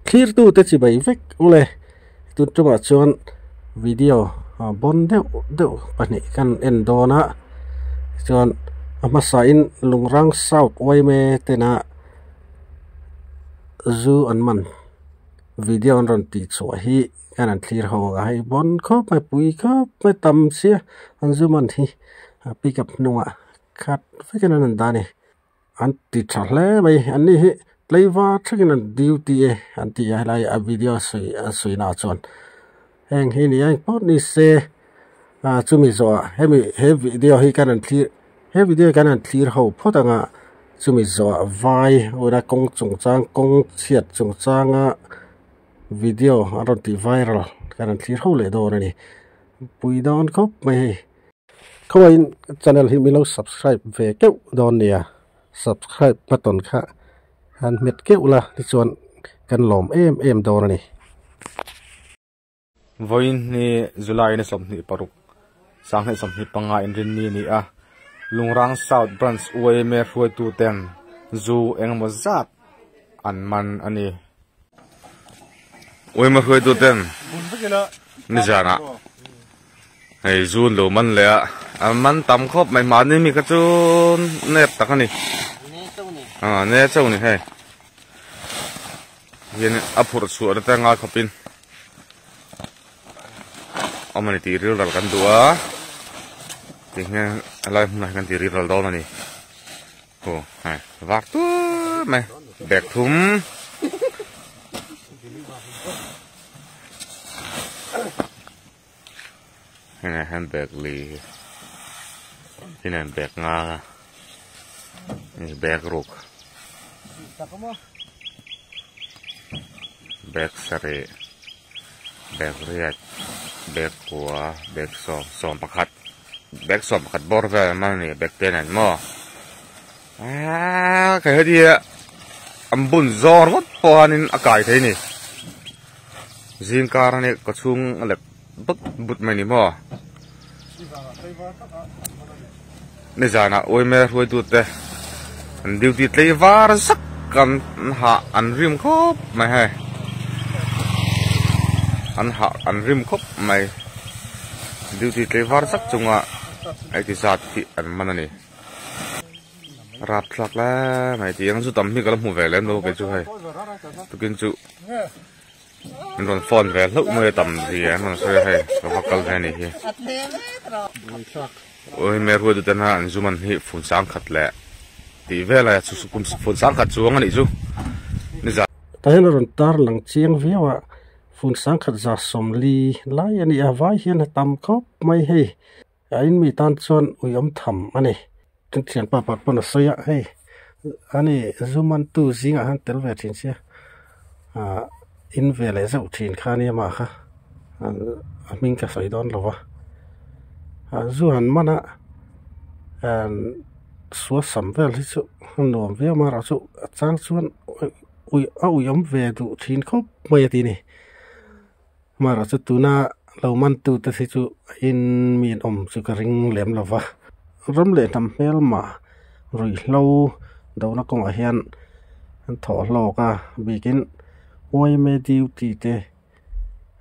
Thlirtute chibai vek ule tun tumah chuan video bon deuh deuh pahnih kan en dawn a chuan a hmasain Lungrang South yma tena zu an man video an rawn tih chhuah hi kan han thlir ho ang a hei bon khawp mai pui khawp mai tam sia an zu man hi pickup hnungah khat vekin an han dah a ni. An ti tha hle mai an ni hi tleiva thlengin an duty e an ti a helai a video sawi a sawi naah chuan heng hi ni a engpawh ni se ah chumi zawhah hemi he video hi kan han thlir he video hi kan han thlir ho phawt ang a chumi zawhah vai ura kawng chungchang kawng chhiat chungchanga video an rawn tih viral kan han thlir ho leh dawn a ni pui dawn khawp mai hei. Khawiin channel hi milo subscribe ve keuh dawn nia, subscribe button kha han hmet keuh la tichuan kan lawm em em dawn a ni. Vawiin hi July ni 26, 2025 inrinni a ni a, Lungrang South Branch yma hruaituten zu engemaw zat an man a ni. Yma hruaituten nizanah Hei zun lo man leh a, a man tam khawp mai mahni mi kha chu nep tak a ni. A ne chauh ni hei. Hian a phurh chhuah na te ngai khawpin awm a ni tih rilral kan duh a. Ti hian a lai hmunah hian kan ti rilral dawn a ni. Aw hei var tur mai bag thum. Hengah hian bag li hian bag nga bag ruk bag sarih bag riat bag kua bag sawm sawm pakhat bag sawm pakhat bawr vel an man a ni bag te nen maw aaa kei heti an bun zawr ngawt pawh hianin a kai thei a ni. Zingkar a nia ka chhung a let but but mai ni maw nizanah uaime hruaitute an duty tlei var zak an hah an rim khawp mai hei an hah an rim khawp mai duty tlei var zak chunga heti zat hi an man a ni. Rap thlak lai mai tih ang chu tam hi ka la hmu ve lem lo kei chu hei tukin chu min rawn phone ve hlauh mai a tam zia an rawn sawi a hei ka va kal ve a nih hi ui hmel hruai tu ten a an zum an hi fun sang khat leh tih vel a fun sang khat chuang a nih chu nizan. Tah hian a rawn tar lang chiang viau a fun sang khat za sawmli lai a ni a vai hian a tam khawp mai hei. A in mi tan chuan ui awm tham a ni. Kan thianpa pakhat pawn a sawi a, hei ani zu mantu zingah khan tel ve thin sia, ah in ve leh zeuh thin kha ania mah kha a hming ka sawi dawn lo va. Ah zu han man a, sual sam vel hi chu a nuam viau mai erawh chu a chang chuan ui a ui awm ve duh thin khawp mai a ti a ni. Amaherawh chu tuna lo mantute hi chu in mi an awm chu ka ring lem lo va, ram leh hnam hmelma ruihhlo dona kawngah hian an thawh hlawk a bikin yma duty te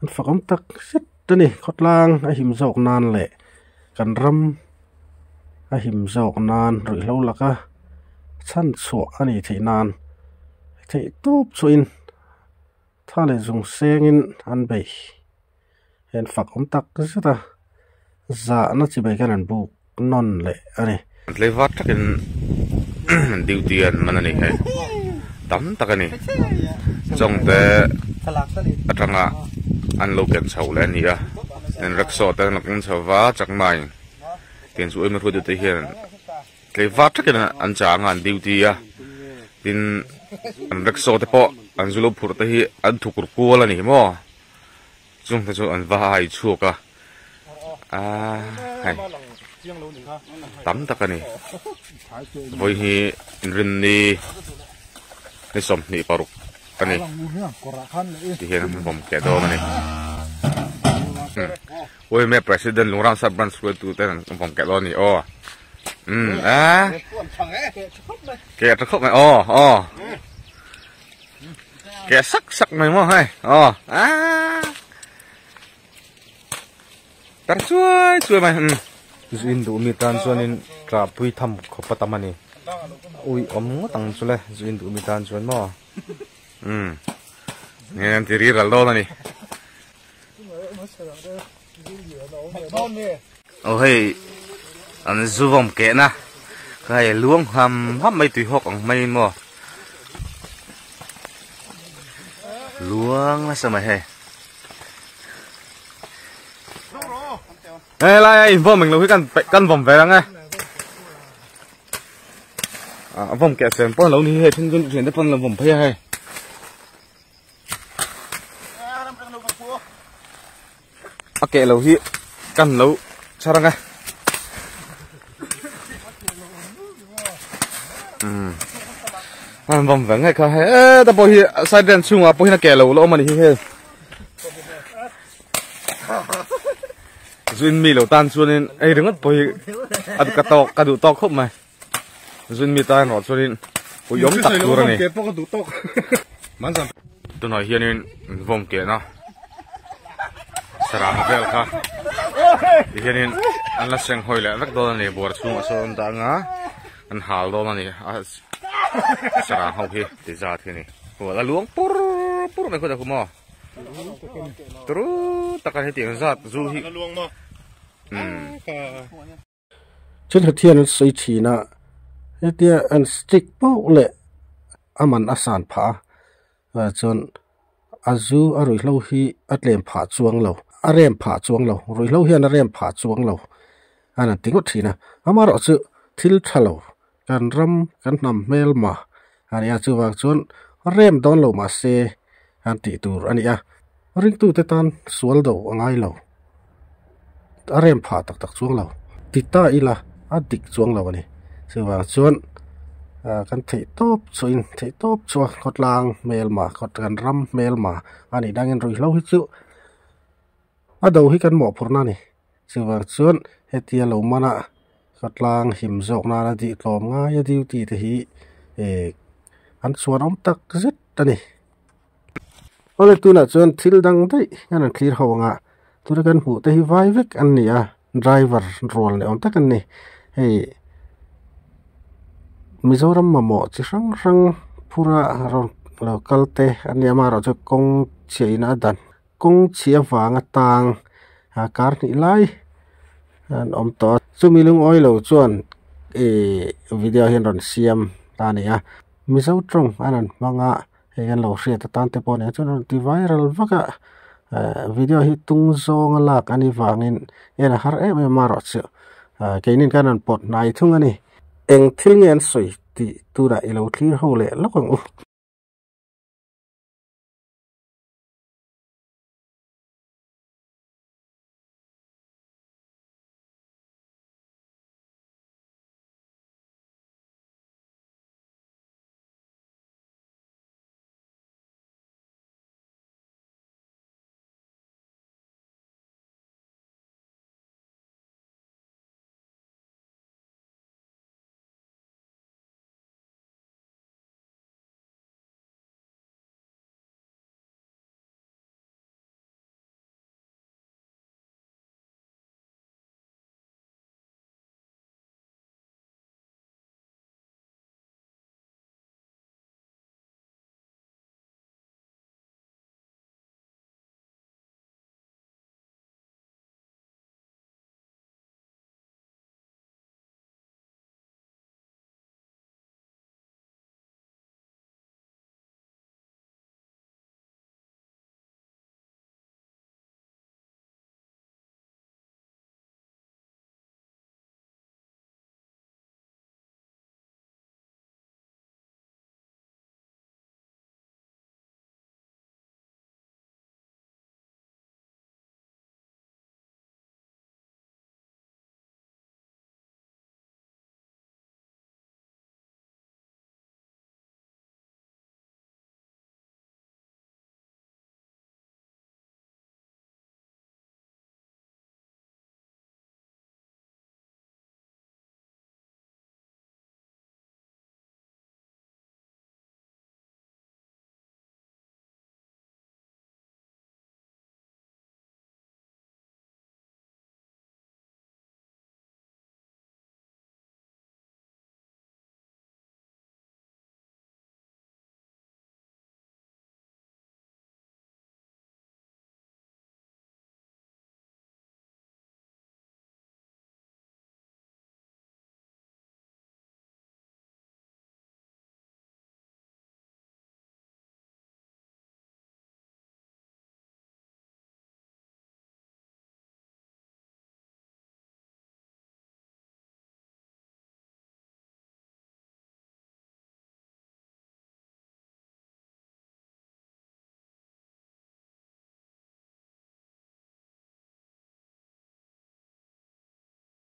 an fak awm tak zet a ni khawtlang a him zawk nan leh kan ram a him zawk nan ruihhlo laka chhan chhuah a nih theih nan theih tawp chhuahin. Tha leh zung sengin an bei hian fak awm tak zet a, zahna chi bai khan an buk nawn leh a ni. Tleivar takin duty an man a ni hei, tam tak a ni. Chawngte atanga an lo ken chho leh a ni a, an rickshaw te an lo keng chho va chakmai tin chu emaw hruaitute hian Tleivar takin an chang a, an duty a, tin an rickshaw te pawh an zu lo phurh te hi an thukur kual a ni maw chung te chu an va hai chhuak a aaa hei tam tak a ni vawi hi inrinni ni 26 a ni ti hian an vawm keh dawn a ni. Uime President Lungrang Sub Branch hruaitu ten an vawm keh dawn a ni aw. Umm a. Ke a tha khawp mai aw aw. Keh sak sak mai maw hei aw aaa tar chuai chuai mai umm. Zu in duh mi tan chuanin tah pui tham khawp a tam a ni ui awm ngawt ang chu le zu in duh mi tan chuan maw umm nge an ti ri ral dawn a ni. Aw hei an zu vawm kehna kha hei luang ham ham mai tui hawk ang maiin maw luang nasa mai hei. Hei lai a invawm englo hi kan kan vawm ve ang e. A vawm keh sen pawn lo ni hi hei then chu thian te pawn lo vawm phei a hei. A keh lo hi kan lo chhar ang e. Umm an vawm ve ngei kha hei e ta pawh hi side ren chhungah pawh hian a keh lo la awm a ni hi hei. Zuin mi lo tan chuanin ei ringawt pawh hi a ka tawk ka duh tawk khawp mai zuin mi tan erawh chuanin ui awm tak tur a ni tunah hianin vawm kehna sarang vel kha ti hianin an la seng hawi leh vek dawn a ni buara chhungah sawn an dah anga an hal dawn a ni a sarang ho hi ti zat hi a ni hual a luang pur pur mai khaw maw. Turu taka hetiang zat zu hi umm. Thenkhat hian an sawi thin a, hetia an stick pauh leh a man a san phah a, chuan a zu a ruihhlo hi a tlem phah chuang lo, a rem phah chuang lo, ruihhlo hian a rem phah chuang lo a rawn ti ngawt thin a, amaherawhchu thil tha lo kan ram kan hnam hmelma a ni a chuvang chuan rem dawn lo mahse an tih tur a ni a ringtute tan sual do a ngai lo a rem phah tak tak chuang lo ti ta ila a dik chuang lo a ni chuvang chuan ah kan theih tawp chuahin theih tawp chu a khawtlang hmelma kan ram hmelma a nih dangin ruihhlo hi chu a do hi kan mawhphurhna a ni. Chuvang chuan hetia lo mana khawtlang him zawk nana dih tlawm ngai a duty te hi eh an chhuan awm tak zet a ni. Awle tunah chuan thil dang daih hian an thlir ho ang a, tuna kan hmuh te hi vai vek an ni a, driver rual ni awm tak an ni. Hei Mizoram mamawh chi hrang hrang phura rawn lo kal te an ni a, amaherawhchu kawng chhiah in a dan. Kawng chhi avanga tang ah kar hnih lai an awm tawh a chumi lungawi lo chuan ihh video hian rawn siam ta a ni a mizo tawng an rawn hmang a hei an lo hriat atan te pawh nia chuan a rawn ti viral vak a eh video hi tung zawnga lak a nih vangin en a har em em a erawh chu ah keini khan an rawn pawt hnai thung a ni eng thil nge an sawi tih turah i lo thlir ho leh lawk ang u.